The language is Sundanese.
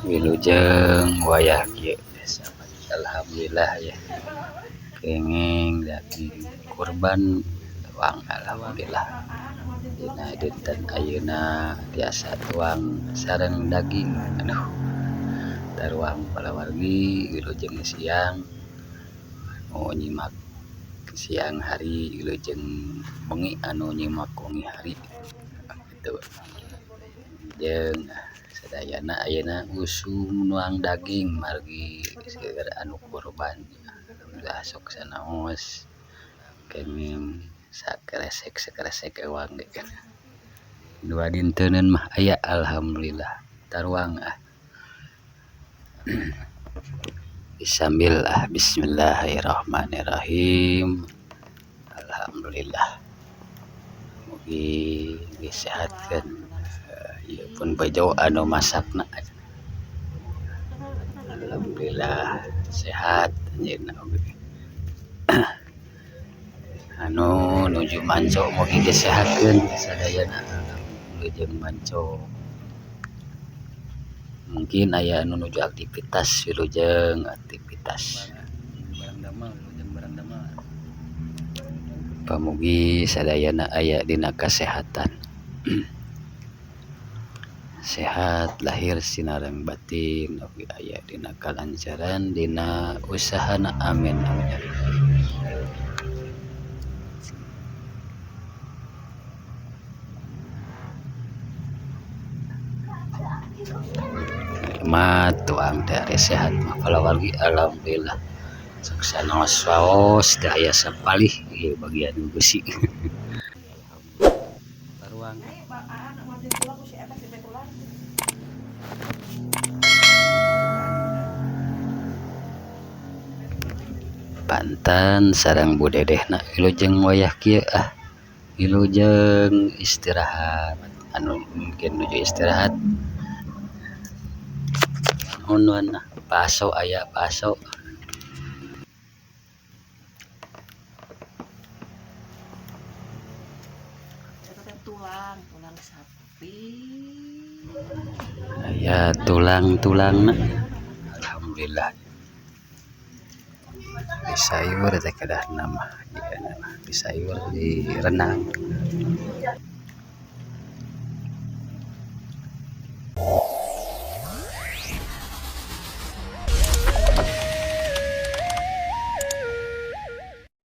Wilujeng wayah kieu sahabat, alhamdulillah ya kenging daging kurban tuang alhamdulillah dina dinten ayeuna tiasa tuang sareng daging aduh taruang palawargi wilujeng siang anu nyimak siang hari wilujeng wengi anu nyimak wengi hari kitu jeung sadayana ayeuna usum nuang daging margi seueur anu kurban alhamdulillah sok sanaos kenging sakeresek sakeresek ewang ge dua dintenan mah aya alhamdulillah taruang ah sambil ah bismillahirrahmanirrahim alhamdulillah mugi disehatkeun ieu pun bejo anu masakna alhamdulillah sehat anjeunna oge anu nuju manco mugi disehatkeun sadayana wilujeng manco mungkin aya anu nuju aktivitas wilujeng aktivitas pamugi sadayana aya dina kasehatan sehat lahir sinareng batin oge aya dina kalancaran dina usahana amin amin ya rabbal nikmat tuang teh ari sehat mah palawargi alhamdulillah sok sanaos waos teu aya sapalih ieu bagian gusi taruang pantan sareng Bu Dedehna wilujeng wayah kieu ah wilujeng istirahat anu mungkin nuju istirahat nuhun ah paso aya paso tulang tulang sapi aya tulang-tulangna alhamdulillah di sayur teh kedahna mah di sayur di renang.